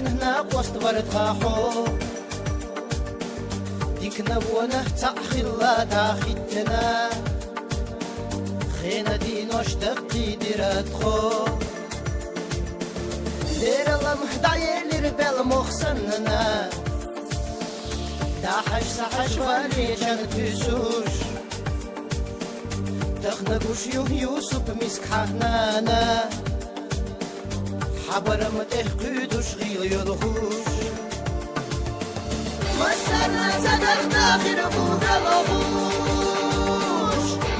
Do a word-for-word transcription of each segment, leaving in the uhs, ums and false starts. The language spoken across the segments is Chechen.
Накъост вар тха хьо. Диканавона цаӀ хилла дахиттина. Хена динош даккхийдира тхо. Лералам дӀаелира бел мох санна. ДӀахьажа-сахьажа валлича туьсуш. Тахана гуш ю Юсуп миска хьа нана. Хьабарам тӀех кхуьйдуш гӀийла йолхуш. Массарна ца дарна хир ву галохуш.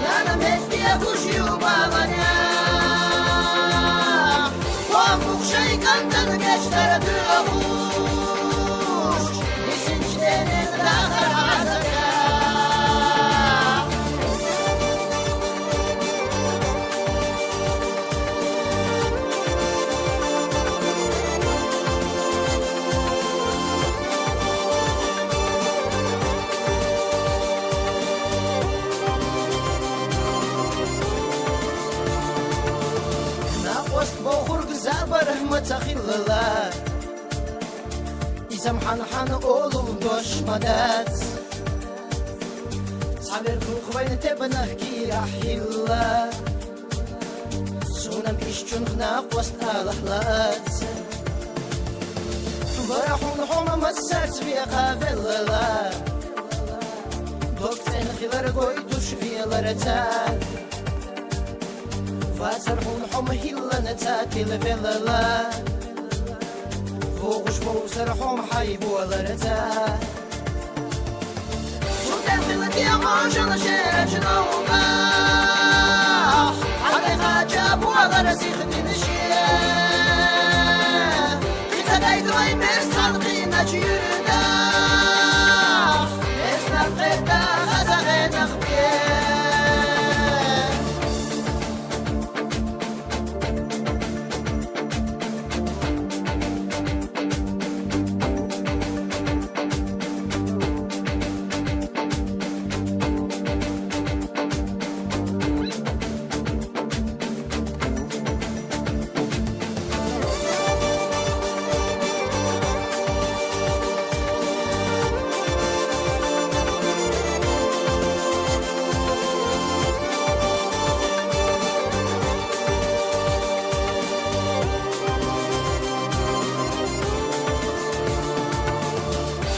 Нана меттехуш ю баланя. Хьо мух шайн кӀантан гечдар дуьхуш. Нисинчу дерриг дахар Ӏазапехь. Накъост бохург забар ма ца хилла. Иза-м хьан-хьан олу дош ма дац. Цхьаверг ву-кх вайна тебанах кийрахь хилла. Суна-м ишттачунах накъост алахь лаьцна. Вара хьуна хьо-м массарца векхавелла. Дог цӀена хилар гойтуш велара цара. Вацар хьуна хьо-м хӀиллана ца тилавелла. ВогӀуш вовзар хьо-м хьайн волара ца. Цу тӀе хилла тӀе Ӏожалла шерачу новкъахь. Хьан тӀе хача болара сихдина шен. Кхин ца гайта вай мерза цхьана кхийначу юьртахь. Мерза нах кхетта хаза гӀенах бен.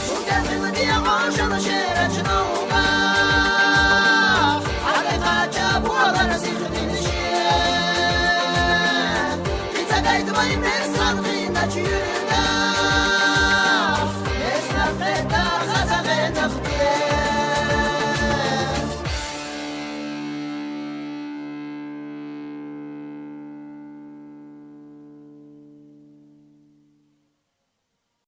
Цу тӀе хилла тӀе Ӏожалла шерачу новкъахь. Хьан тӀе хача болара сихдина шен. Кхин ца гайта вай мерза цхьана кхийначу юьртахь.